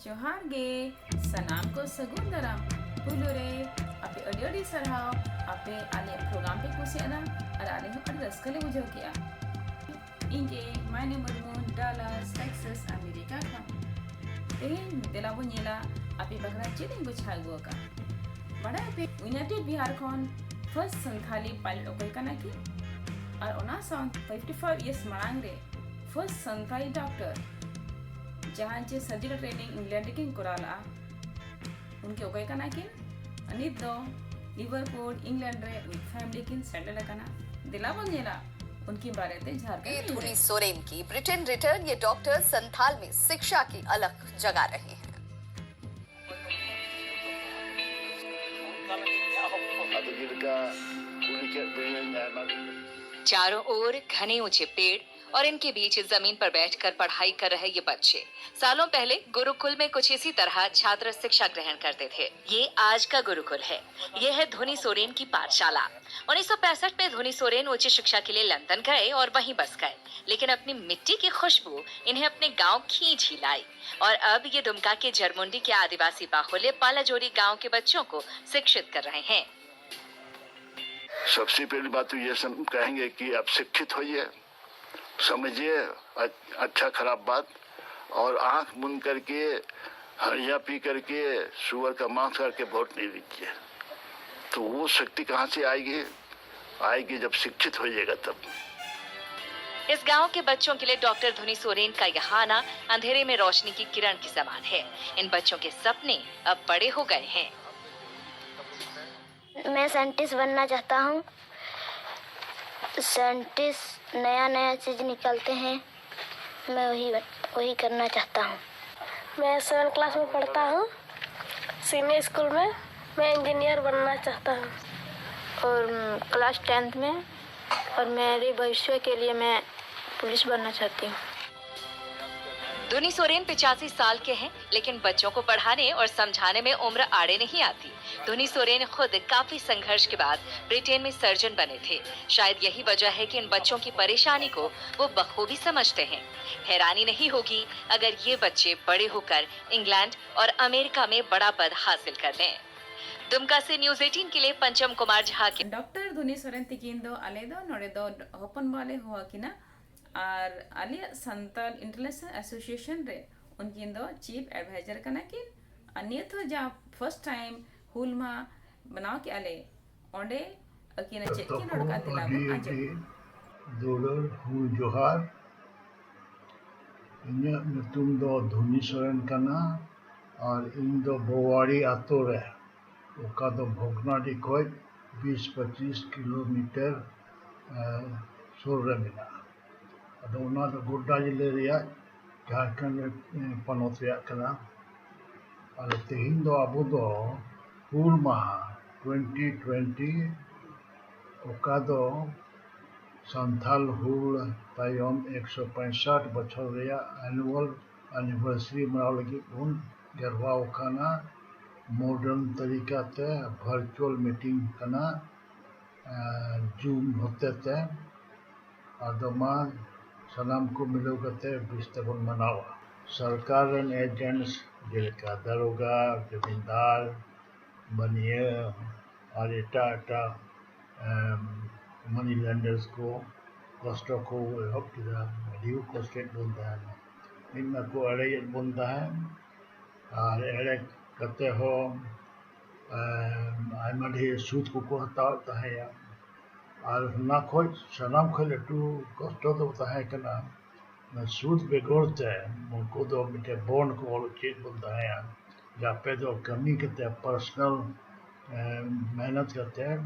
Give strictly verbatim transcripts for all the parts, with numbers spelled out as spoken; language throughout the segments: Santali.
ᱡᱚᱦᱟᱨ ᱜᱮ, ᱥᱟᱱᱟᱢ ᱠᱚ ᱥᱟᱹᱜᱩᱱ ᱫᱟᱨᱟᱢ᱾ ᱯᱩᱭᱞᱩ ᱨᱮ ᱟᱯᱮ ᱟᱹᱰᱤ ᱟᱹᱰᱤ ᱥᱟᱨᱦᱟᱣ, ᱟᱯᱮ ᱟᱞᱮᱭᱟᱜ ᱯᱨᱳᱜᱨᱟᱢ ᱯᱮ ᱠᱩᱥᱤᱭᱟᱫᱟ ᱟᱨ ᱟᱞᱮ ᱦᱚᱸ ᱟᱹᱰᱤ ᱨᱟᱹᱥᱠᱟᱹ ᱞᱮ ᱵᱩᱡᱷᱟᱹᱣ ᱠᱮᱜᱼᱟ᱾ ᱤᱧ ᱜᱮ ᱢᱟᱭᱱᱤ ᱢᱩᱨᱢᱩ, ᱰᱟᱞᱟᱥ ᱴᱮᱠᱥᱟᱥ ᱟᱢᱮᱨᱤᱠᱟ ᱠᱷᱚᱱ᱾ ᱛᱮᱦᱮᱧ ᱫᱮᱞᱟ ᱵᱚᱱ ᱧᱮᱞᱟ ᱟᱯᱮ ᱵᱟᱠᱷᱨᱟ ᱪᱮᱫ ᱤᱧ ᱜᱚᱪᱷᱟ ᱟᱹᱜᱩ ᱟᱠᱟᱫ᱾ ᱵᱟᱲᱟᱭ ᱯᱮ, ᱭᱩᱱᱟᱭᱴᱮᱰ ᱵᱤᱦᱟᱨ ᱠᱷᱚᱱ ᱯᱷᱟᱨᱥᱴ ᱥᱟᱱᱛᱷᱟᱞᱤ ᱯᱟᱭᱞᱚᱴ ᱚᱠᱚᱭ ᱠᱟᱱᱟ ᱠᱤᱱ? ᱟᱨ ᱚᱱᱟ ᱥᱟᱶ ᱯᱷᱤᱯᱴᱤ ᱯᱷᱟᱭᱤᱵᱷ ᱤᱭᱟᱨᱥ ᱢᱟᱲᱟᱝ ᱨᱮ ᱯᱷᱟᱨᱥᱴ ᱥᱟᱱᱛᱷᱟᱞᱤ ᱰᱚᱠᱴᱚᱨ, ᱡᱟᱦᱟᱸ ᱪᱮ ᱥᱟᱨᱡᱤᱠᱟᱞ ᱴᱨᱮᱱᱤᱝ ᱤᱝᱞᱮᱱᱰ ᱨᱮᱠᱤᱱ ᱠᱚᱨᱟᱣ ᱞᱟᱜᱼᱟ, ᱩᱱᱠᱤᱱ ᱚᱠᱚᱭ ᱠᱟᱱᱟ ᱠᱤᱱ? ᱱᱤᱛ ᱫᱚ ᱞᱤᱵᱷᱟᱨᱯᱩᱞ, ᱤᱝᱞᱮᱱᱰ ᱨᱮ ᱣᱤᱛᱷ ᱯᱷᱮᱢᱤᱞᱤ ᱠᱤᱱ ᱥᱮᱴᱮᱞ ᱟᱠᱟᱱᱟ᱾ ᱫᱮᱞᱟ ᱵᱚᱱ ᱧᱮᱞᱟ ᱩᱱᱠᱤᱱ ᱵᱟᱨᱮ ᱛᱮ ᱡᱷᱟᱨᱠᱷᱚᱸᱰ ᱨᱮ। धोनी सोरेन की ब्रिटेन रिटर्न, ये डॉक्टर संथाल में शिक्षा की अलख जगा रहे हैं। ᱟᱫᱚ ᱡᱮᱞᱮᱠᱟ ᱠᱩᱞᱤ ᱠᱮᱫ ᱵᱮᱱᱟᱹᱧ ᱟᱭᱢᱟ ᱜᱮ᱾ चारों ओर घने ऊंचे पेड़ और इनके बीच जमीन पर बैठकर पढ़ाई कर रहे ये बच्चे। सालों पहले गुरुकुल में कुछ इसी तरह छात्र शिक्षा ग्रहण करते थे। ये आज का गुरुकुल है। ये है धोनी सोरेन की पाठशाला। उन्नीस सौ पैंसठ में धोनी सोरेन उच्च शिक्षा के लिए लंदन गए और वहीं बस गए, लेकिन अपनी मिट्टी की खुशबू इन्हें अपने गांव खींच ही लाई। और अब ये दुमका के झरमुंडी के आदिवासी बाहुल्य पालाजोरी गांव के बच्चों को शिक्षित कर रहे हैं। सबसे पहली बात तो ये सम-, कहेंगे कि आप शिक्षित होइए, समझिए अ-, अच्छा खराब बात, और आंख बंद करके, हड़िया पी करके, सुअर का मांस करके वोट नहीं दीजिए। तो वो शक्ति कहाँ से आएगी? आएगी जब शिक्षित होइएगा तब। इस गांव के बच्चों के लिए डॉक्टर धुनी सोरेन का यह आना अंधेरे में रोशनी की किरण के समान है। इन बच्चों के सपने अब बड़े हो गए हैं। मैं साइंटिस्ट बनना चाहता हूँ। साइंटिस्ट नया नया चीज़ निकालते हैं, मैं वही वही करना चाहता हूँ। मैं सेवन क्लास में पढ़ता हूँ, सीनियर स्कूल में। मैं इंजीनियर बनना चाहता हूँ। और क्लास टेंथ में, और मेरे भविष्य के लिए मैं पुलिस बनना चाहती हूँ। धुनी सोरेन पिचासी साल के हैं, लेकिन बच्चों को पढ़ाने और समझाने में उम्र आड़े नहीं आती। धुनी सोरेन खुद काफी संघर्ष के बाद ब्रिटेन में सर्जन बने थे। शायद यही वजह है कि इन बच्चों की परेशानी को वो बखूबी समझते हैं। हैरानी नहीं होगी अगर ये बच्चे बड़े होकर इंग्लैंड और अमेरिका में बड़ा पद हासिल कर लें। दुमका से न्यूज़ एटीन के लिए पंचम कुमार झा के डॉक्टर धुनी सोरेन तिकिन दो आले दो नोड़े दो हॉपन वाले हुआ कि ना, और आलिया संताल इंटरनेशनल एसोसिएशन रे उनकिन दो चीफ एडवाइजर कना किन। अन्य तो जा फर्स्ट टाइम हुल मा बनाव के आले ओंडे अकिन चेक के नोड़ का तिला बन आजो। ᱫᱩᱞᱟᱹᱲ ᱦᱩᱞ ᱡᱚᱦᱟᱨ᱾ ᱤᱧᱟᱹᱜ ᱧᱩᱛᱩᱢ ᱫᱚ ᱫᱷᱩᱱᱤ ᱥᱚᱨᱮᱱ ᱠᱟᱱᱟ ᱟᱨ ᱤᱧ ᱫᱚ ᱵᱳᱣᱟᱲᱤ ᱟᱛᱳ ᱨᱮ, ᱚᱠᱟ ᱫᱚ ᱵᱷᱚᱜᱽᱱᱟᱰᱤ ᱠᱷᱚᱡ ᱵᱤᱥ ᱯᱚᱸᱪᱤᱥ ᱠᱤᱞᱳᱢᱤᱴᱟᱨ ᱥᱩᱨ ᱨᱮ ᱢᱮᱱᱟᱜᱼᱟ᱾ ᱟᱫᱚ ᱚᱱᱟ ᱫᱚ ᱜᱳᱰᱰᱟ ᱡᱮᱞᱟ ᱨᱮᱭᱟᱜ ᱡᱷᱟᱲᱠᱷᱚᱸᱰ ᱯᱚᱱᱚᱛ ᱨᱮᱭᱟᱜ ᱠᱟᱱᱟ᱾ ᱟᱫᱚ ᱛᱮᱦᱮᱧ ᱫᱚ ᱟᱵᱚ ᱫᱚ ᱦᱩᱞ ᱢᱟᱦᱟ ᱴᱩᱭᱮᱱᱴᱤ ᱴᱩᱭᱮᱱᱴᱤ, ᱚᱠᱟ ᱫᱚ ᱥᱟᱱᱛᱷᱟᱞ ᱦᱩᱞ ᱛᱟᱭᱚᱢ ᱮᱠᱥᱚ ᱯᱚᱸᱭᱥᱟᱴ ᱵᱚᱪᱷᱚᱨ ᱨᱮᱭᱟᱜ ᱮᱱᱩᱣᱟᱞ ᱮᱱᱤᱵᱷᱟᱨᱥᱟᱨᱤ ᱢᱟᱱᱟᱣ ᱞᱟᱹᱜᱤᱫ ᱵᱚᱱ ᱡᱟᱨᱣᱟ ᱟᱠᱟᱱᱟ᱾ ᱢᱚᱰᱟᱨᱱ ᱛᱟᱹᱨᱤᱠᱟ ᱛᱮ ᱵᱷᱟᱨᱪᱩᱣᱟᱞ ᱢᱤᱴᱤᱝ ᱠᱟᱱᱟ, ᱡᱩᱢ ᱦᱚᱛᱮ ᱛᱮ᱾ ᱟᱫᱚ ᱢᱟ ᱥᱟᱱᱟᱢ ᱠᱚ ᱢᱤᱞᱟᱹᱣ ᱠᱟᱛᱮ ᱵᱮᱥ ᱛᱮᱵᱚᱱ ᱢᱟᱱᱟᱣᱟ᱾ ᱥᱚᱨᱠᱟᱨ ᱨᱮᱱ ᱮᱡᱮᱱᱴᱥ ᱡᱮᱞᱮᱠᱟ ᱫᱟᱨᱳᱜᱟ, ᱡᱚᱢᱤᱱᱫᱟᱨ, ᱵᱟᱹᱱᱤᱭᱟᱹ ᱟᱨ ᱮᱴᱟᱜ ᱮᱴᱟᱜ ᱢᱟᱱᱤ ᱞᱮᱱᱰᱟᱨᱥ ᱠᱚ ᱠᱚᱥᱴᱚ ᱠᱚ ᱮᱦᱚᱵ ᱠᱮᱫᱟ᱾ ᱟᱹᱰᱤ ᱠᱚ ᱠᱚᱥᱴᱚᱭᱮᱫ ᱵᱚᱱ ᱛᱟᱦᱮᱱᱟ᱾ ᱢᱤᱫ ᱢᱟᱠᱚ ᱮᱲᱮᱭᱮᱫ ᱵᱚᱱ ᱛᱟᱦᱮᱸᱫ, ᱟᱨ ᱮᱲᱮ ᱠᱟᱛᱮ ᱦᱚᱸ ᱟᱭᱢᱟ ᱰᱷᱮᱨ ᱥᱩᱫ ᱠᱚᱠᱚ ᱦᱟᱛᱟᱣᱮᱫ ᱛᱟᱦᱮᱸᱭᱟ᱾ ᱟᱨ ᱚᱱᱟ ᱠᱷᱚᱡ ᱥᱟᱱᱟᱢ ᱠᱷᱚᱡ ᱞᱟᱹᱴᱩ ᱠᱚᱥᱴᱚ ᱫᱚ ᱛᱟᱦᱮᱸ ᱠᱟᱱᱟ, ᱚᱱᱟ ᱥᱩᱫ ᱵᱮᱜᱚᱨ ᱛᱮ ᱩᱱᱠᱩ ᱫᱚ ᱢᱤᱫᱴᱮᱡ ᱵᱚᱱᱰ ᱠᱚ ᱚᱞ ᱦᱚᱪᱚᱭᱮᱫ ᱵᱚᱱ ᱛᱟᱦᱮᱸᱭᱟ ᱡᱮ ᱟᱯᱮ ᱫᱚ ᱠᱟᱹᱢᱤ ᱠᱟᱛᱮ, ᱯᱟᱨᱥᱚᱱᱟᱞ ᱢᱮᱦᱱᱚᱛ ᱠᱟᱛᱮ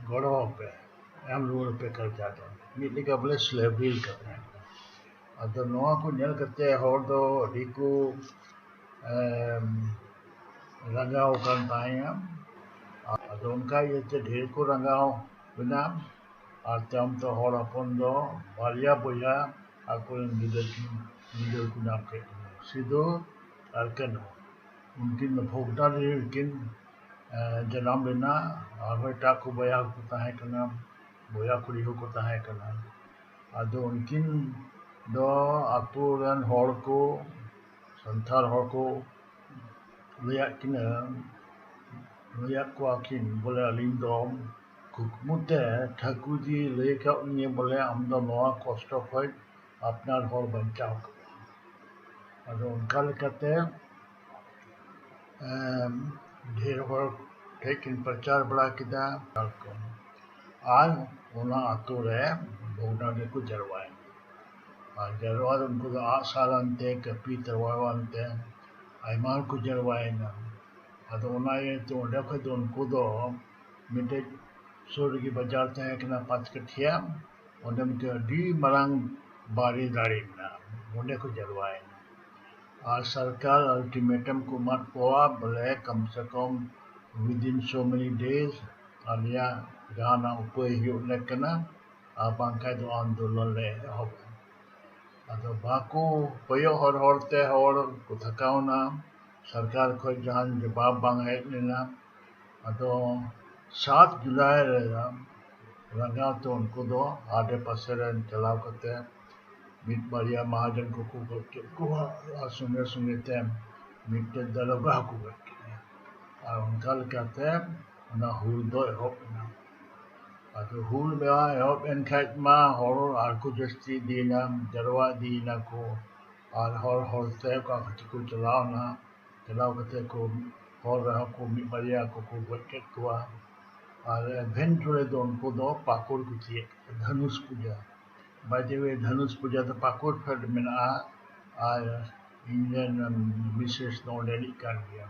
ᱜᱚᱲᱚ ᱟᱯᱮ, ᱮᱢ ᱨᱩᱣᱟᱹᱲ ᱟᱯᱮ ᱠᱟᱨᱡᱟ ᱫᱚ᱾ ᱢᱤᱫ ᱞᱮᱠᱟ ᱵᱚᱞᱮ ᱥᱞᱮᱵᱷᱨᱤ ᱞᱮᱠᱟ ᱛᱟᱦᱮᱸ ᱠᱟᱱᱟ᱾ ᱟᱫᱚ ᱱᱚᱣᱟ ᱠᱚ ᱧᱮᱞ ᱠᱟᱛᱮ ᱦᱚᱲ ᱫᱚ ᱟᱹᱰᱤ ᱠᱚ ᱨᱟᱸᱜᱟᱣ ᱟᱠᱟᱱ ᱛᱟᱦᱮᱸᱭᱟ᱾ ᱟᱫᱚ ᱚᱱᱠᱟ ᱤᱭᱟᱹᱛᱮ ᱰᱷᱮᱨ ᱠᱚ ᱨᱟᱸᱜᱟᱣ ᱮᱱᱟ᱾ ᱟᱨ ᱛᱟᱭᱚᱢ ᱛᱮ ᱦᱚᱲ ᱦᱚᱯᱚᱱ ᱫᱚ ᱵᱟᱨᱭᱟ ᱵᱚᱭᱦᱟ ᱟᱠᱚᱨᱮᱱ ᱜᱤᱫᱽᱨᱟᱹ ᱠᱤᱱ ᱵᱤᱫᱟᱹᱞ ᱠᱚ ᱧᱟᱢ ᱠᱮᱫ ᱠᱤᱱᱟ᱾ ᱥᱤᱫᱩ ᱟᱨ ᱠᱟᱹᱱᱦᱩ ᱩᱱᱠᱤᱱ ᱫᱚ ᱵᱷᱚᱜᱽᱱᱟᱰᱤ ᱨᱮᱠᱤᱱ ᱮ, ᱡᱟᱱᱟᱢ ᱞᱮᱱᱟ᱾ ᱟᱨᱦᱚᱸ ᱮᱴᱟᱜ ᱠᱚ ᱵᱚᱭᱦᱟ ᱠᱚ ᱛᱟᱦᱮᱸ ᱠᱟᱱᱟ, ᱵᱚᱭᱦᱟ ᱠᱩᱲᱤ ᱦᱚᱸᱠᱚ ᱛᱟᱦᱮᱸ ᱠᱟᱱᱟ᱾ ᱟᱫᱚ ᱩᱱᱠᱤᱱ ᱫᱚ ᱟᱛᱳ ᱨᱮᱱ ᱦᱚᱲ ᱠᱚ, ᱥᱟᱱᱛᱟᱲ ᱦᱚᱲ ᱠᱚ ᱞᱟᱹᱭᱟᱫ ᱠᱤᱱᱟᱹ, ᱞᱟᱹᱭᱟᱫ ᱠᱚᱣᱟ ᱠᱤᱱ ᱵᱚᱞᱮ, ᱟᱹᱞᱤᱧ ᱫᱚ ᱠᱩᱠᱢᱩ ᱛᱮ ᱴᱷᱟᱹᱠᱩᱨ ᱡᱤ ᱞᱟᱹᱭ ᱟᱠᱟᱫ ᱞᱤᱧᱟᱹ ᱵᱚᱞᱮ, ᱟᱢ ᱫᱚ ᱱᱚᱣᱟ ᱠᱚᱥᱴᱚ ᱠᱷᱚᱱ ᱟᱯᱱᱟᱨ ᱦᱚᱲ ᱵᱟᱧᱪᱟᱣ ᱠᱚᱣᱟ᱾ ᱟᱫᱚ ᱚᱱᱠᱟ ᱞᱮᱠᱟᱛᱮ ᱮᱢ, ᱰᱷᱮᱨ ᱦᱚᱲ ᱴᱷᱮᱱ ᱠᱤᱱ ᱯᱨᱚᱪᱟᱨ ᱵᱟᱲᱟ ᱠᱮᱫᱟ᱾ ᱟᱨ ᱚᱱᱟ ᱟᱛᱳ ᱨᱮ ᱵᱷᱚᱜᱽᱱᱟᱰᱤ ᱠᱚ ᱡᱟᱨᱣᱟᱭᱮᱱᱟ᱾ ᱟᱨ ᱡᱟᱨᱣᱟ ᱨᱮ ᱩᱱᱠᱩ ᱫᱚ ᱟᱜᱼᱥᱟᱨ ᱟᱱᱛᱮ, ᱠᱟᱹᱯᱤ ᱛᱟᱨᱣᱟᱲ ᱟᱱᱛᱮ ᱟᱭᱢᱟ ᱦᱚᱲ ᱠᱚ ᱡᱟᱨᱣᱟᱭᱮᱱᱟ᱾ ᱟᱫᱚ ᱚᱱᱟ ᱤᱭᱟᱹᱛᱮ ᱚᱸᱰᱮ ᱠᱷᱚᱡ ᱫᱚ ᱩᱱᱠᱩ ᱫᱚ ᱢᱤᱫᱴᱮᱡ ᱥᱩᱨ ᱨᱮᱜᱮ ᱵᱟᱡᱟᱨ ᱛᱟᱦᱮᱸ ᱠᱟᱱᱟ ᱯᱟᱸᱪ ᱠᱟᱴᱷᱤᱭᱟ, ᱚᱸᱰᱮ ᱢᱤᱫᱴᱮᱡ ᱟᱹᱰᱤ ᱢᱟᱨᱟᱝ ᱵᱟᱲᱮ ᱫᱟᱨᱮ ᱢᱮᱱᱟᱜᱼᱟ, ᱚᱸᱰᱮ ᱠᱚ ᱡᱟᱨᱣᱟᱭᱮᱱᱟ᱾ ᱟᱨ ᱥᱚᱨᱠᱟᱨ ultimatum ᱠᱚ ᱮᱢᱟᱫ ᱠᱚᱣᱟ ᱵᱚᱞᱮ ᱠᱚᱢ ᱥᱮ ᱠᱚᱢ within so many days ᱟᱞᱮᱭᱟᱜ ᱡᱟᱦᱟᱱᱟᱜ ᱩᱯᱟᱹᱭ ᱦᱩᱭᱩᱜ ᱞᱮᱠ ᱠᱟᱱᱟ, ᱟᱨ ᱵᱟᱝᱠᱷᱟᱡ ᱫᱚ ᱟᱱᱫᱳᱞᱚᱱ ᱞᱮ ᱮᱦᱚᱵᱟ᱾ ᱟᱫᱚ ᱵᱟᱠᱚ ᱠᱚᱭᱚᱜ ᱦᱚᱨ ᱦᱚᱨᱛᱮ ᱦᱚᱲ ᱠᱚ ᱛᱷᱟᱠᱟᱣᱱᱟ, ᱥᱚᱨᱠᱟᱨ ᱠᱷᱚᱡ ᱡᱟᱦᱟᱱ ᱡᱚᱵᱟᱵ ᱵᱟᱝ ᱦᱮᱡ ᱞᱮᱱᱟ᱾ ᱟᱫᱚ ᱥᱟᱛ ᱡᱩᱞᱟᱭ ᱨᱮ ᱨᱟᱸᱜᱟᱣ ᱛᱮ ᱩᱱᱠᱩ ᱫᱚ ᱟᱰᱮ ᱯᱟᱥᱮ ᱨᱮᱱ ᱪᱟᱞᱟᱣ ᱠᱟᱛᱮ ᱢᱤᱫ ᱵᱟᱨᱭᱟ ᱢᱟᱦᱟᱡᱚᱱ ᱠᱚᱠᱚ ᱜᱚᱡ ᱠᱮᱫ ᱠᱚᱣᱟ ᱟᱨ ᱥᱚᱸᱜᱮ ᱥᱚᱸᱜᱮ ᱛᱮ ᱢᱤᱫᱴᱮᱡ ᱫᱟᱨᱚᱜᱟ ᱦᱚᱸᱠᱚ ᱜᱚᱡ ᱠᱮᱫᱮᱭᱟ᱾ ᱟᱨ ᱚᱱᱠᱟ ᱞᱮᱠᱟᱛᱮ ᱚᱱᱟ ᱦᱩᱞ ᱫᱚ ᱮᱦᱚᱵ ᱮᱱᱟ᱾ ᱟᱫᱚ ᱦᱩᱞ ᱢᱟᱦᱟ ᱮᱦᱚᱵ ᱮᱱ ᱠᱷᱟᱡ ᱢᱟ ᱦᱚᱲ ᱟᱨᱠᱚ ᱡᱟᱹᱥᱛᱤ ᱤᱫᱤᱭᱮᱱᱟ, ᱡᱟᱨᱣᱟ ᱤᱫᱤᱭᱮᱱᱟ ᱠᱚ᱾ ᱟᱨ ᱦᱚᱨ ᱦᱚᱨᱛᱮ ᱚᱠᱟ ᱠᱚᱛᱮ ᱠᱚ ᱪᱟᱞᱟᱣᱱᱟ, ᱪᱟᱞᱟᱣ ᱠᱟᱛᱮ ᱠᱚ ᱦᱚᱨ ᱨᱮᱦᱚᱸ ᱠᱚ ᱢᱤᱫ ᱵᱟᱨᱭᱟ ᱠᱚᱠᱚ ᱜᱚᱡ ᱠᱮᱫ ᱠᱚᱣᱟ᱾ ᱟᱨ adventure ᱨᱮᱫᱚ ᱩᱱᱠᱩ ᱫᱚ ᱯᱟᱠᱩᱲ ᱠᱚ ᱛᱤᱭᱟᱹᱜ ᱠᱮᱫᱟ, ᱫᱷᱟᱱᱩᱥ ᱯᱩᱡᱟ᱾ By the way, ᱫᱷᱟᱱᱩᱥ ᱯᱩᱡᱟ ᱫᱚ ᱯᱟᱠᱩᱲ ᱯᱷᱮᱰ ᱢᱮᱱᱟᱜᱼᱟ᱾ ᱟᱨ ᱤᱧ ᱨᱮᱱ ᱢᱤᱥᱮᱥ ᱫᱚ ᱚᱸᱰᱮᱱᱤᱡ ᱠᱟᱱ ᱜᱮᱭᱟ᱾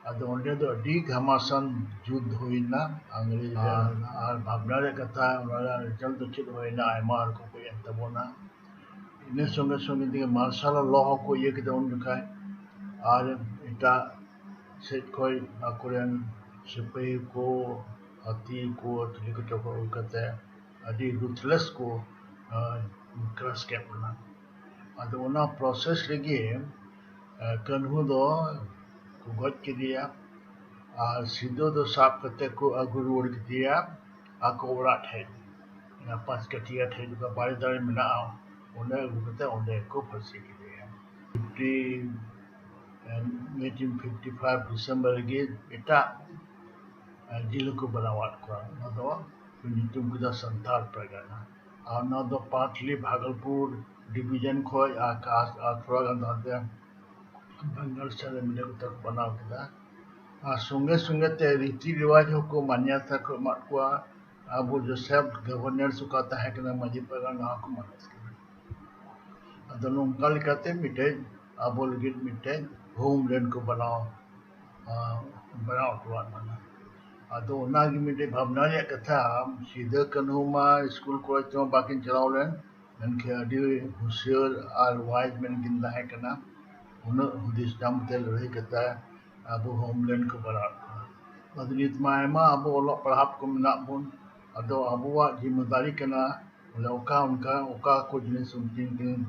ᱟᱫᱚ ᱚᱸᱰᱮ ᱫᱚ ᱟᱹᱰᱤ ᱜᱷᱟᱢᱟᱥᱟᱱ ᱡᱩᱫᱽ ᱦᱩᱭᱱᱟ᱾ ᱟᱝᱨᱮᱡᱽ ᱟᱨ, ᱟᱨ ᱵᱷᱟᱵᱽᱱᱟ ᱨᱮᱭᱟᱜ ᱠᱟᱛᱷᱟ, ᱚᱱᱟ ᱨᱮᱭᱟᱜ result ᱫᱚ ᱪᱮᱫ ᱦᱩᱭᱱᱟ? ᱟᱭᱢᱟ ᱦᱚᱲ ᱠᱚ ᱜᱚᱡ ᱮᱱ ᱛᱟᱵᱚᱱᱟ᱾ ᱤᱱᱟᱹ ᱥᱚᱸᱜᱮ ᱥᱚᱸᱜᱮ ᱛᱮᱜᱮ martial law ᱦᱚᱸᱠᱚ ᱤᱭᱟᱹ ᱠᱮᱫᱟ ᱩᱱ ᱡᱚᱠᱷᱟᱡ᱾ ᱟᱨ ᱮᱴᱟᱜ ᱥᱮᱫ ᱠᱷᱚᱡ ᱟᱠᱚᱨᱮᱱ ᱥᱤᱯᱟᱹᱦᱤ ᱠᱚ, ᱦᱟᱹᱛᱤ ᱠᱚ, ᱪᱤᱞᱤ ᱠᱚᱪᱚ ᱠᱚ ᱟᱹᱜᱩ ᱠᱟᱛᱮ ᱟᱹᱰᱤ ruthless ᱠᱚ, ᱟᱸ, crush ᱠᱮᱫ ᱵᱚᱱᱟ᱾ ᱟᱫᱚ ᱚᱱᱟ ᱯᱨᱚᱥᱮᱥ ᱨᱮᱜᱮ ᱠᱟᱹᱱᱦᱩ ᱫᱚ ᱠᱚ ᱜᱚᱡ ᱠᱮᱫᱮᱭᱟ᱾ ᱟᱨ ᱥᱤᱫᱟᱹ ᱫᱚ ᱥᱟᱵ ᱠᱟᱛᱮ ᱠᱚ ᱟᱹᱜᱩ ᱨᱩᱣᱟᱹᱲ ᱠᱮᱫᱮᱭᱟ ᱟᱠᱚ ᱚᱲᱟᱜ ᱴᱷᱮᱡ, ᱚᱱᱟ ᱯᱟᱸᱪ ᱠᱟᱹᱴᱷᱤᱭᱟᱹ ᱴᱷᱮᱡ ᱚᱠᱟ ᱵᱟᱲᱮ ᱫᱟᱨᱮ ᱢᱮᱱᱟᱜᱼᱟ, ᱚᱸᱰᱮ ᱟᱹᱜᱩ ᱠᱟᱛᱮ ᱚᱸᱰᱮ ᱠᱚ ᱯᱷᱟᱹᱥᱤ ᱠᱮᱫᱮᱭᱟ᱾ Fifty eighteen fifty five December ᱨᱮᱜᱮ ᱮᱴᱟᱜ ᱡᱤᱞ ᱦᱚᱸᱠᱚ ᱵᱮᱱᱟᱣᱟᱫ ᱠᱚᱣᱟ᱾ ᱚᱱᱟ ᱫᱚ ᱠᱚ ᱧᱩᱛᱩᱢ ᱠᱮᱫᱟ ᱥᱟᱱᱛᱟᱲ ᱯᱟᱨᱜᱟᱱᱟ᱾ ᱟᱨ ᱚᱱᱟ ᱫᱚ ᱯᱟᱴᱞᱤ ᱵᱷᱟᱜᱚᱞᱯᱩᱨ ᱰᱤᱵᱤᱡᱚᱱ ᱠᱷᱚᱡ ᱟᱨ ᱛᱷᱚᱲᱟ ᱜᱟᱱ ᱫᱚ ᱦᱟᱱᱛᱮ ᱵᱮᱝᱜᱚᱞ ᱥᱮᱫ ᱨᱮ ᱢᱤᱞᱟᱹᱣ ᱠᱟᱛᱮ ᱠᱚ ᱵᱮᱱᱟᱣ ᱠᱮᱫᱟ᱾ ᱟᱨ ᱥᱚᱸᱜᱮ ᱥᱚᱸᱜᱮ ᱛᱮ ᱨᱤᱛᱤ ᱨᱮᱣᱟᱡᱽ ᱦᱚᱸᱠᱚ ᱢᱟᱱᱭᱟᱛᱟ ᱠᱚ ᱮᱢᱟᱫ ᱠᱚᱣᱟ᱾ ᱟᱵᱚ ᱡᱳᱥᱮᱯ ᱜᱚᱵᱷᱚᱨᱱᱮᱱᱥ ᱚᱠᱟ ᱛᱟᱦᱮᱸ ᱠᱟᱱᱟ ᱢᱟᱹᱡᱷᱤ ᱯᱟᱨᱜᱟᱱᱟ, ᱱᱚᱣᱟ ᱠᱚ ᱢᱟᱱᱟᱣ ᱠᱮᱫᱟ᱾ ᱟᱫᱚ ᱱᱚᱝᱠᱟ ᱞᱮᱠᱟᱛᱮ ᱢᱤᱫᱴᱮᱡ ᱟᱵᱚ ᱞᱟᱹᱜᱤᱫ ᱢᱤᱫᱴᱮᱡ ᱦᱳᱢᱞᱮᱱᱰ ᱠᱚ ᱵᱮᱱᱟᱣ, ᱵᱮᱱᱟᱣ ᱦᱚᱴᱚᱣᱟᱫ ᱵᱚᱱᱟ᱾ ᱟᱫᱚ ᱚᱱᱟᱜᱮ ᱢᱤᱫᱴᱮᱡ ᱵᱷᱟᱵᱽᱱᱟ ᱨᱮᱭᱟᱜ ᱠᱟᱛᱷᱟ, ᱥᱤᱫᱟᱹ ᱠᱟᱹᱱᱦᱩ ᱢᱟ ᱥᱠᱩᱞ ᱠᱚᱞᱮᱡᱽ ᱛᱮᱢᱟ ᱵᱟᱠᱤᱱ ᱪᱟᱞᱟᱣ ᱞᱮᱱ, ᱢᱮᱱᱠᱷᱟᱱ ᱟᱹᱰᱤ ᱦᱩᱥᱤᱭᱟᱹᱨ ᱟᱨ ᱣᱟᱭᱤᱡᱽ ᱢᱮᱱ ᱠᱤᱱ ᱛᱟᱦᱮᱸ ᱠᱟᱱᱟ᱾ ᱩᱱᱟᱹᱜ ᱦᱩᱫᱤᱥ ᱧᱟᱢ ᱛᱮ ᱞᱟᱹᱲᱦᱟᱹᱭ ᱠᱟᱛᱮ ᱟᱵᱚ ᱦᱳᱢᱞᱮᱱᱰ ᱠᱚ ᱵᱮᱱᱟᱣ ᱠᱟᱱᱟ᱾ ᱟᱫᱚ ᱱᱤᱛ ᱢᱟ ᱟᱭᱢᱟ ᱟᱵᱚ ᱚᱞᱚᱜ ᱯᱟᱲᱦᱟᱜ ᱠᱚ ᱢᱮᱱᱟᱜ ᱵᱚᱱ, ᱟᱫᱚ ᱟᱵᱚᱣᱟᱜ ᱡᱤᱢᱢᱮᱫᱟᱨᱤ ᱠᱟᱱᱟ ᱵᱚᱞᱮ ᱚᱠᱟ ᱚᱱᱠᱟ ᱚᱠᱟ ᱠᱚ ᱡᱤᱱᱤᱥ ᱩᱱᱠᱤᱱ ᱠᱤᱱ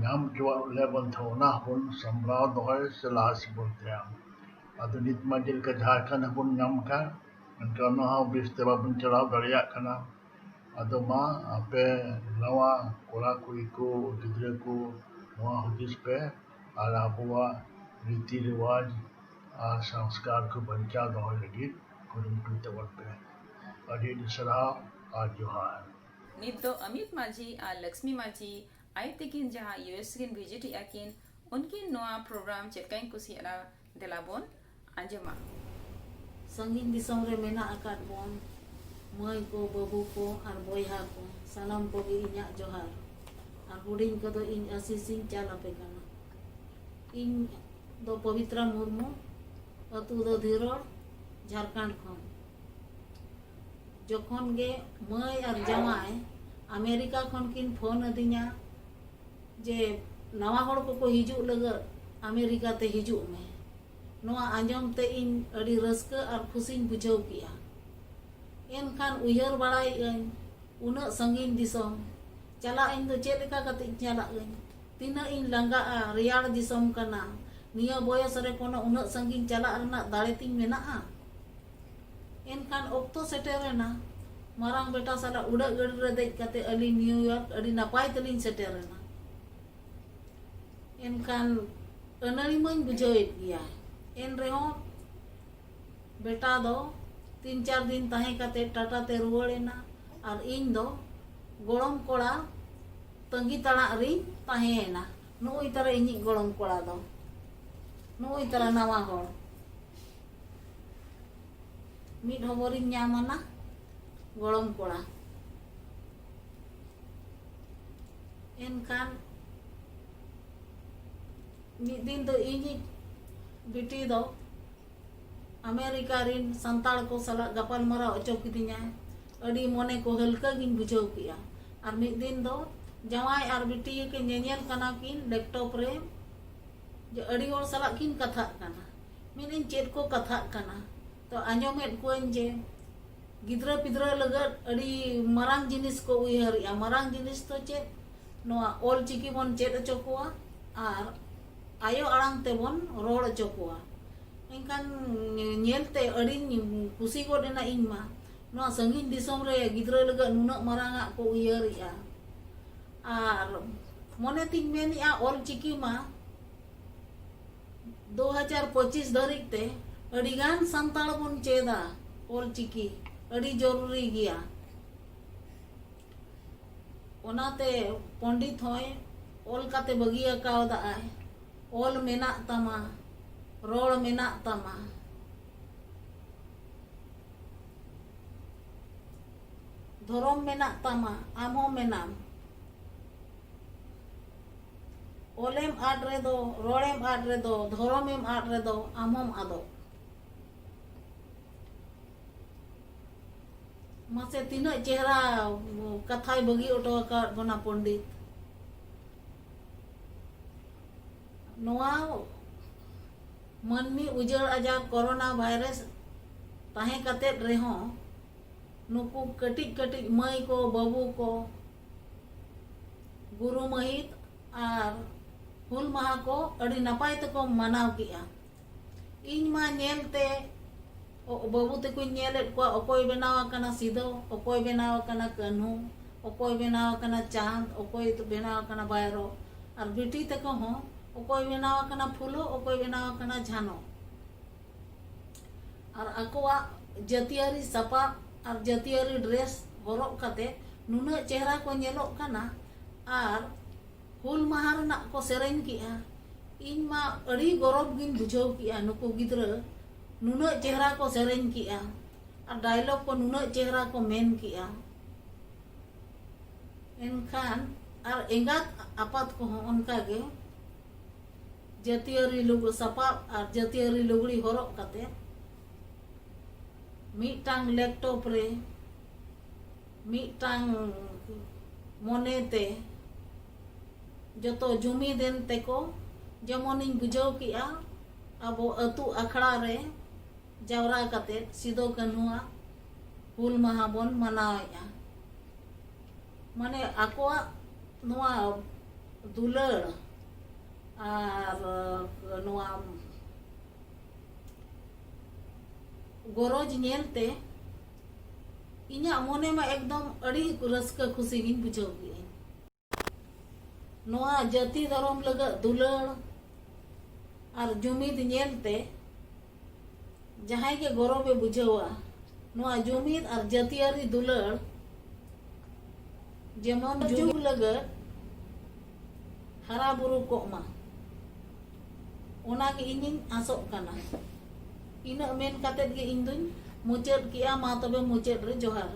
ᱧᱟᱢ ᱦᱚᱪᱚᱣᱟᱜ ᱞᱮ ᱵᱚᱱ ᱛᱟᱦᱮᱸ, ᱚᱱᱟ ᱦᱚᱸᱵᱚᱱ ᱥᱟᱢᱵᱲᱟᱣ ᱫᱚᱦᱚᱭ ᱥᱮ ᱞᱟᱦᱟ ᱥᱮᱫ ᱵᱚᱱ ᱛᱟᱭᱟ᱾ ᱟᱫᱚ ᱱᱤᱛ ᱢᱟ ᱡᱮᱞᱮᱠᱟ ᱡᱷᱟᱲᱠᱷᱚᱸᱰ ᱦᱚᱸᱵᱚᱱ ᱧᱟᱢ ᱟᱠᱟᱫ, ᱢᱮᱱᱠᱷᱟᱱ ᱚᱱᱟ ᱦᱚᱸ ᱵᱮᱥ ᱛᱮ ᱵᱟᱵᱚᱱ ᱪᱟᱞᱟᱣ ᱫᱟᱲᱮᱭᱟᱜ ᱠᱟᱱᱟ᱾ ᱟᱫᱚ ᱢᱟ ᱟᱯᱮ ᱱᱟᱣᱟ ᱠᱚᱲᱟ ᱠᱩᱲᱤ ᱠᱚ, ᱜᱤᱫᱽᱨᱟᱹ ᱠᱚ, ᱱᱚᱣᱟ ᱦᱩᱫᱤᱥ ᱯᱮ ᱟᱨ ᱟᱵᱚᱣᱟᱜ ᱨᱤᱛᱤ ᱨᱮᱣᱟᱡᱽ ᱟᱨ ᱥᱚᱝᱥᱠᱟᱨ ᱠᱚ ᱵᱟᱧᱪᱟᱣ ᱫᱚᱦᱚᱭ ᱞᱟᱹᱜᱤᱫ ᱠᱩᱨᱩᱢᱩᱴᱩᱭ ᱛᱟᱵᱚᱱ ᱯᱮ᱾ ᱟᱹᱰᱤ ᱟᱹᱰᱤ ᱥᱟᱨᱦᱟᱣ ᱟᱨ ᱡᱚᱦᱟᱨ᱾ ᱱᱤᱛ ᱫᱚ ᱟᱢᱤᱛ ᱢᱟᱹᱡᱷᱤ ᱟᱨ ᱞᱚᱠᱥᱢᱤ ᱢᱟᱹᱡᱷᱤ ᱟᱭᱳ ᱛᱤᱠᱤᱱ ᱡᱟᱦᱟᱸ ᱤᱭᱩ ᱮᱥ ᱨᱮᱠᱤᱱ ᱵᱷᱤᱡᱤᱴ ᱮᱫᱼᱟ ᱠᱤᱱ, ᱩᱱᱠᱤᱱ ᱱᱚᱣᱟ ᱯᱨᱳᱜᱨᱟᱢ ᱪᱮᱫ ᱞᱮᱠᱟᱧ ᱠᱩᱥᱤᱭᱟᱜᱼᱟ, ᱫᱮᱞᱟ ᱵᱚᱱ ᱟᱸᱡᱚᱢᱟ᱾ ᱥᱟᱺᱜᱤᱧ ᱫᱤᱥᱚᱢ ᱨᱮ ᱢᱮᱱᱟᱜ ᱟᱠᱟᱫ ᱵᱚᱱ ᱢᱟᱹᱭ ᱠᱚ, ᱵᱟᱹᱵᱩ ᱠᱚ ᱟᱨ ᱵᱚᱭᱦᱟ ᱠᱚ, ᱥᱟᱱᱟᱢ ᱠᱚᱜᱮ ᱤᱧᱟᱹᱜ ᱡᱚᱦᱟᱨ᱾ ᱟᱨ ᱦᱩᱰᱤᱧ ᱠᱚᱫᱚ ᱤᱧ ᱟᱥᱤᱥ ᱤᱧ ᱪᱟᱞ ᱟᱯᱮ ᱠᱟᱱᱟ᱾ ᱤᱧ ᱫᱚ ᱯᱚᱵᱤᱛᱨᱟ ᱢᱩᱨᱢᱩ, ᱟᱹᱛᱩ ᱫᱚ ᱫᱷᱤᱨᱚᱲ, ᱡᱷᱟᱲᱠᱷᱚᱸᱰ ᱠᱷᱚᱱ᱾ ᱡᱚᱠᱷᱚᱱ ᱜᱮ ᱢᱟᱹᱭ ᱟᱨ ᱡᱟᱶᱟᱭ ᱟᱢᱮᱨᱤᱠᱟ ᱠᱷᱚᱱ ᱠᱤᱱ ᱯᱷᱳᱱ ᱟᱹᱫᱤᱧᱟ ᱡᱮ ᱱᱟᱣᱟ ᱦᱚᱲ ᱠᱚᱠᱚ ᱦᱤᱡᱩᱜ ᱞᱟᱹᱜᱤᱫ ᱟᱢᱮᱨᱤᱠᱟ ᱛᱮ ᱦᱤᱡᱩᱜ ᱢᱮ, ᱱᱚᱣᱟ ᱟᱸᱡᱚᱢ ᱛᱮ ᱤᱧ ᱟᱹᱰᱤ ᱨᱟᱹᱥᱠᱟᱹ ᱟᱨ ᱠᱷᱩᱥᱤᱧ ᱵᱩᱡᱷᱟᱹᱣ ᱠᱮᱜᱼᱟ᱾ ᱮᱱᱠᱷᱟᱱ ᱩᱭᱦᱟᱹᱨ ᱵᱟᱲᱟᱭᱮᱫ ᱟᱹᱧ, ᱩᱱᱟᱹᱜ ᱥᱟᱺᱜᱤᱧ ᱫᱤᱥᱚᱢ ᱪᱟᱞᱟᱜ ᱟᱹᱧ ᱫᱚ ᱪᱮᱫ ᱞᱮᱠᱟ ᱠᱟᱛᱮ ᱤᱧ ᱪᱟᱞᱟᱜ ᱟᱹᱧ? ᱛᱤᱱᱟᱹᱜ ᱤᱧ ᱞᱟᱸᱜᱟᱜᱼᱟ, ᱨᱮᱭᱟᱲ ᱫᱤᱥᱚᱢ ᱠᱟᱱᱟ᱾ ᱱᱤᱭᱟᱹ ᱵᱚᱭᱚᱥ ᱨᱮ ᱠᱳᱱᱳ ᱩᱱᱟᱹᱜ ᱥᱟᱺᱜᱤᱧ ᱪᱟᱞᱟᱜ ᱨᱮᱱᱟᱜ ᱫᱟᱲᱮ ᱛᱤᱧ ᱢᱮᱱᱟᱜᱼᱟ? ᱮᱱᱠᱷᱟᱱ ᱚᱠᱛᱚ ᱥᱮᱴᱮᱨ ᱮᱱᱟ᱾ ᱢᱟᱨᱟᱝ ᱵᱮᱴᱟ ᱥᱟᱞᱟᱜ ᱩᱰᱟᱹᱜ ᱜᱟᱹᱰᱤ ᱨᱮ ᱫᱮᱡ ᱠᱟᱛᱮ ᱟᱹᱞᱤᱧ ᱱᱤᱭᱩ ᱭᱚᱨᱠ ᱟᱹᱰᱤ ᱱᱟᱯᱟᱭ ᱛᱮᱞᱤᱧ ᱥᱮᱴᱮᱨ ᱮᱱᱟ᱾ ᱮᱱᱠᱷᱟᱱ ᱟᱹᱱᱟᱹᱲᱤ ᱢᱟᱹᱧ ᱵᱩᱡᱷᱟᱹᱣᱮᱫ ᱜᱮᱭᱟ, ᱮᱱ ᱨᱮᱦᱚᱸ ᱵᱮᱴᱟ ᱫᱚ ᱛᱤᱱ ᱪᱟᱨ ᱫᱤᱱ ᱛᱟᱦᱮᱸ ᱠᱟᱛᱮ ᱴᱟᱴᱟ ᱛᱮ ᱨᱩᱣᱟᱹᱲ ᱮᱱᱟ᱾ ᱟᱨ ᱤᱧ ᱫᱚ ᱜᱚᱲᱚᱢ ᱠᱚᱲᱟ ᱛᱟᱺᱜᱤ ᱛᱟᱲᱟᱜ ᱨᱤᱧ ᱛᱟᱦᱮᱸᱭᱮᱱᱟ᱾ ᱱᱩᱜᱼᱩᱭ ᱛᱟᱨᱟ ᱤᱧᱤᱡ ᱜᱚᱲᱚᱢ ᱠᱚᱲᱟ ᱫᱚ, ᱱᱩᱜᱼᱩᱭ ᱛᱟᱨᱟ ᱱᱟᱣᱟ ᱦᱚᱲ, ᱢᱤᱫ ᱦᱚᱵᱚᱨᱤᱧ ᱧᱟᱢ ᱟᱱᱟ ᱜᱚᱲᱚᱢ ᱠᱚᱲᱟ᱾ ᱮᱱᱠᱷᱟᱱ ᱢᱤᱫ ᱫᱤᱱ ᱫᱚ ᱤᱧᱤᱡ ᱵᱤᱴᱤ ᱫᱚ ᱟᱢᱮᱨᱤᱠᱟ ᱨᱤᱱ ᱥᱟᱱᱛᱟᱲ ᱠᱚ ᱥᱟᱞᱟᱜ ᱜᱟᱯᱟᱞ ᱢᱟᱨᱟᱣ ᱚᱪᱚ ᱠᱤᱫᱤᱧᱟᱭ᱾ ᱟᱹᱰᱤ ᱢᱚᱱᱮ ᱠᱚ ᱦᱟᱹᱞᱠᱟᱹ ᱜᱤᱧ ᱵᱩᱡᱷᱟᱹᱣ ᱠᱮᱜᱼᱟ᱾ ᱟᱨ ᱢᱤᱫ ᱫᱤᱱ ᱫᱚ ᱡᱟᱶᱟᱭ ᱟᱨ ᱵᱤᱴᱤ ᱜᱮ ᱧᱮᱧᱮᱞ ᱠᱟᱱᱟ ᱠᱤᱱ ᱞᱮᱯᱴᱚᱯ ᱨᱮ, ᱡᱮ ᱟᱹᱰᱤ ᱦᱚᱲ ᱥᱟᱞᱟᱜ ᱠᱤᱱ ᱠᱟᱛᱷᱟᱜ ᱠᱟᱱᱟ᱾ ᱢᱮᱱᱮᱫ ᱟᱹᱧ, "ᱪᱮᱫ ᱠᱚ ᱠᱟᱛᱷᱟᱜ ᱠᱟᱱᱟ?" ᱛᱚ ᱟᱸᱡᱚᱢᱮᱫ ᱠᱚᱣᱟᱹᱧ ᱡᱮ ᱜᱤᱫᱽᱨᱟᱹ ᱯᱤᱫᱽᱨᱟᱹ ᱞᱟᱹᱜᱤᱫ ᱟᱹᱰᱤ ᱢᱟᱨᱟᱝ ᱡᱤᱱᱤᱥ ᱠᱚ ᱩᱭᱦᱟᱹᱨᱮᱜᱼᱟ᱾ ᱢᱟᱨᱟᱝ ᱡᱤᱱᱤᱥ ᱫᱚ ᱪᱮᱫ? ᱱᱚᱣᱟ ᱚᱞ ᱪᱤᱠᱤ ᱵᱚᱱ ᱪᱮᱫ ᱦᱚᱪᱚ ᱠᱚᱣᱟ ᱟᱨ ᱟᱭᱳ ᱟᱲᱟᱝ ᱛᱮᱵᱚᱱ ᱨᱚᱲ ᱦᱚᱪᱚ ᱠᱚᱣᱟ᱾ ᱮᱱᱠᱷᱟᱱ ᱧᱮᱞᱛᱮ ᱟᱹᱰᱤᱧ ᱠᱩᱥᱤ ᱜᱚᱫ ᱮᱱᱟ ᱤᱧ ᱢᱟ᱾ ᱱᱚᱣᱟ ᱥᱟᱺᱜᱤᱧ ᱫᱤᱥᱚᱢ ᱨᱮ ᱜᱤᱫᱽᱨᱟᱹ ᱞᱟᱹᱜᱤᱫ ᱱᱩᱱᱟᱹᱜ ᱢᱟᱨᱟᱝ ᱟᱜ ᱠᱚ ᱩᱭᱦᱟᱹᱨᱮᱜᱼᱟ᱾ ᱟᱨ ᱢᱚᱱᱮ ᱛᱤᱧ ᱢᱮᱱᱮᱜᱼᱟ, ᱚᱞ ᱪᱤᱠᱤ ᱢᱟ ᱫᱩ ᱦᱟᱡᱟᱨ ᱯᱚᱸᱪᱤᱥ ᱫᱷᱟᱹᱨᱤᱡ ᱛᱮ ᱟᱹᱰᱤᱜᱟᱱ ᱥᱟᱱᱛᱟᱲ ᱵᱚᱱ ᱪᱮᱫᱟ ᱚᱞ ᱪᱤᱠᱤ, ᱟᱹᱰᱤ ᱡᱚᱨᱩᱨᱤ ᱜᱮᱭᱟ᱾ ᱚᱱᱟᱛᱮ ᱯᱚᱱᱰᱤᱛ ᱦᱚᱸᱭ ᱚᱞ ᱠᱟᱛᱮ ᱵᱟᱹᱜᱤ ᱟᱠᱟᱣᱫᱟᱭ᱾ ᱚᱞ ᱢᱮᱱᱟᱜ ᱛᱟᱢᱟ, ᱨᱚᱲ ᱢᱮᱱᱟᱜ ᱛᱟᱢᱟ, ᱫᱷᱚᱨᱚᱢ ᱢᱮᱱᱟᱜ ᱛᱟᱢᱟ, ᱟᱢ ᱦᱚᱸ ᱢᱮᱱᱟᱢ᱾ ᱚᱞᱮᱢ ᱟᱫ ᱨᱮᱫᱚ, ᱨᱚᱲᱮᱢ ᱟᱫ ᱨᱮᱫᱚ, ᱫᱷᱚᱨᱚᱢᱮᱢ ᱟᱫ ᱨᱮᱫᱚ, ᱟᱢ ᱦᱚᱸᱢ ᱟᱫᱚᱜ᱾ ᱢᱟᱥᱮ ᱛᱤᱱᱟᱹᱜ ᱪᱮᱦᱨᱟ ᱠᱟᱛᱷᱟᱭ ᱵᱟᱹᱜᱤ ᱦᱚᱴᱚ ᱟᱠᱟᱫ ᱵᱚᱱᱟ ᱯᱚᱱᱰᱤᱛ᱾ ᱱᱚᱣᱟ ᱢᱟᱹᱱᱢᱤ ᱩᱡᱟᱹᱲ ᱟᱡᱟᱨ ᱠᱚᱨᱳᱱᱟ ᱵᱷᱟᱭᱨᱟᱥ ᱛᱟᱦᱮᱸ ᱠᱟᱛᱮᱫ ᱨᱮᱦᱚᱸ, ᱱᱩᱠᱩ ᱠᱟᱹᱴᱤᱡ ᱠᱟᱹᱴᱤᱡ ᱢᱟᱹᱭ ᱠᱚ, ᱵᱟᱹᱵᱩ ᱠᱚ, ᱜᱩᱨᱩ ᱢᱟᱹᱦᱤᱛ ᱟᱨ ᱦᱩᱞ ᱢᱟᱦᱟ ᱠᱚ ᱟᱹᱰᱤ ᱱᱟᱯᱟᱭ ᱛᱮᱠᱚ ᱢᱟᱱᱟᱣ ᱠᱮᱜᱼᱟ᱾ ᱤᱧ ᱢᱟ ᱧᱮᱞᱛᱮ ᱚ-, ᱵᱟᱹᱵᱩ ᱛᱟᱠᱚᱧ ᱧᱮᱞᱮᱫ ᱠᱚᱣᱟ, ᱚᱠᱚᱭ ᱵᱮᱱᱟᱣ ᱟᱠᱟᱱᱟ ᱥᱤᱫᱚ, ᱚᱠᱚᱭ ᱵᱮᱱᱟᱣ ᱟᱠᱟᱱᱟ ᱠᱟᱹᱱᱦᱩ, ᱚᱠᱚᱭ ᱵᱮᱱᱟᱣ ᱟᱠᱟᱱᱟ ᱪᱟᱸᱫᱽ, ᱚᱠᱚᱭ ᱵᱮᱱᱟᱣ ᱟᱠᱟᱱᱟ ᱵᱟᱭᱨᱚ, ᱟᱨ ᱵᱤᱴᱤ ᱛᱟᱠᱚ ᱦᱚᱸ ᱚᱠᱚᱭ ᱵᱮᱱᱟᱣ ᱟᱠᱟᱱᱟ ᱯᱷᱩᱞᱳ, ᱚᱠᱚᱭ ᱵᱮᱱᱟᱣ ᱟᱠᱟᱱᱟ ᱡᱷᱟᱱᱚ᱾ ᱟᱨ ᱟᱠᱚᱣᱟᱜ ᱡᱟᱹᱛᱤᱭᱟᱹᱨᱤ ᱥᱟᱯᱟᱵ ᱟᱨ ᱡᱟᱹᱛᱤᱭᱟᱹᱨᱤ dress ᱦᱚᱨᱚᱜ ᱠᱟᱛᱮ ᱱᱩᱱᱟᱹᱜ ᱪᱮᱦᱨᱟ ᱠᱚ ᱧᱮᱞᱚᱜ ᱠᱟᱱᱟ᱾ ᱟᱨ ᱦᱩᱞ ᱢᱟᱦᱟ ᱨᱮᱱᱟᱜ ᱠᱚ ᱥᱮᱨᱮᱧ ᱠᱮᱜᱼᱟ᱾ ᱤᱧ ᱢᱟ ᱟᱹᱰᱤ ᱜᱚᱨᱚᱵᱽ ᱜᱤᱧ ᱵᱩᱡᱷᱟᱹᱣ ᱠᱮᱜᱼᱟ, ᱱᱩᱠᱩ ᱜᱤᱫᱽᱨᱟᱹ ᱱᱩᱱᱟᱹᱜ ᱪᱮᱦᱨᱟ ᱠᱚ ᱥᱮᱨᱮᱧ ᱠᱮᱜᱼᱟ ᱟᱨ dialogue ᱠᱚ ᱱᱩᱱᱟᱹᱜ ᱪᱮᱦᱨᱟ ᱠᱚ ᱢᱮᱱ ᱠᱮᱜᱼᱟ᱾ ᱮᱱᱠᱷᱟᱱ ᱟᱨ ᱮᱸᱜᱟᱛ ᱟᱯᱟᱛ ᱠᱚᱦᱚᱸ ᱚᱱᱠᱟ ᱜᱮ ᱡᱟᱹᱛᱤᱭᱟᱹᱨᱤ ᱞᱩᱜᱽ-, ᱥᱟᱯᱟᱵ ᱟᱨ ᱡᱟᱹᱛᱤᱭᱟᱹᱨᱤ ᱞᱩᱜᱽᱲᱤ ᱦᱚᱨᱚᱜ ᱠᱟᱛᱮ ᱢᱤᱫᱴᱟᱝ laptop ᱨᱮ ᱢᱤᱫᱴᱟᱝ ᱢᱚᱱᱮᱛᱮ ᱡᱚᱛᱚ ᱡᱩᱢᱤᱫᱮᱱ ᱛᱮᱠᱚ, ᱡᱮᱢᱚᱱᱤᱧ ᱵᱩᱡᱷᱟᱹᱣ ᱠᱮᱜᱼᱟ, ᱟᱵᱚ ᱟᱹᱛᱩ ᱟᱠᱷᱲᱟ ᱨᱮ ᱡᱟᱣᱨᱟ ᱠᱟᱛᱮ ᱥᱤᱫᱚ ᱠᱟᱹᱱᱦᱩᱣᱟᱜ ᱦᱩᱞ ᱢᱟᱦᱟ ᱵᱚᱱ ᱢᱟᱱᱟᱣᱮᱫᱼᱟ᱾ ᱢᱟᱱᱮ ᱟᱠᱚᱣᱟᱜ ᱱᱚᱣᱟ ᱫᱩᱞᱟᱹᱲ ᱟᱨ ᱱᱚᱣᱟ ᱜᱚᱨᱚᱡᱽ ᱧᱮᱞᱛᱮ ᱤᱧᱟᱹᱜ ᱢᱚᱱᱮ ᱢᱟ ᱮᱠᱫᱚᱢ ᱟᱹᱰᱤ ᱨᱟᱹᱥᱠᱟᱹ ᱠᱷᱩᱥᱤ ᱜᱤᱧ ᱵᱩᱡᱷᱟᱹᱣ ᱠᱮᱜᱼᱟᱹᱧ᱾ ᱱᱚᱣᱟ ᱡᱟᱹᱛᱤ ᱫᱷᱚᱨᱚᱢ ᱞᱟᱹᱜᱤᱫ ᱫᱩᱞᱟᱹᱲ ᱟᱨ ᱡᱩᱢᱤᱫ ᱧᱮᱞᱛᱮ ᱡᱟᱦᱟᱸᱭ ᱜᱮ ᱜᱚᱨᱚᱵᱮ ᱵᱩᱡᱷᱟᱹᱣᱟ᱾ ᱱᱚᱣᱟ ᱡᱩᱢᱤᱫ ᱟᱨ ᱡᱟᱹᱛᱤᱭᱟᱹᱨᱤ ᱫᱩᱞᱟᱹᱲ ᱡᱮᱢᱚᱱ ᱡᱩᱜᱽ ᱞᱟᱹᱜᱤᱫ ᱦᱟᱨᱟ ᱵᱩᱨᱩ ᱠᱚᱜ ᱢᱟ, ᱚᱱᱟᱜᱮ ᱤᱧᱤᱧ ᱟᱥᱚᱜ ᱠᱟᱱᱟ᱾ ᱤᱱᱟᱹᱜ ᱢᱮᱱ ᱠᱟᱛᱮᱫ ᱜᱮ ᱤᱧ ᱫᱩᱧ ᱢᱩᱪᱟᱹᱫ ᱠᱮᱜᱼᱟ᱾ ᱢᱟ ᱛᱚᱵᱮ ᱢᱩᱪᱟᱹᱫ ᱨᱮ ᱡᱚᱦᱟᱨ᱾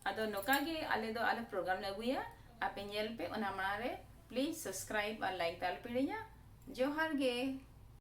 ᱟᱫᱚ ᱱᱚᱝᱠᱟ ᱜᱮ ᱟᱞᱮ ᱫᱚ ᱟᱞᱮ program ᱞᱮ ᱟᱹᱜᱩᱭᱟ, ᱟᱯᱮ ᱧᱮᱞ ᱯᱮ᱾ ᱚᱱᱟ ᱢᱟᱲᱟᱝ ᱨᱮ please subscribe ᱟᱨ like ᱫᱚ ᱟᱞᱚ ᱯᱮ ᱦᱤᱲᱤᱧᱟ᱾ ᱡᱚᱦᱟᱨ ᱜᱮ᱾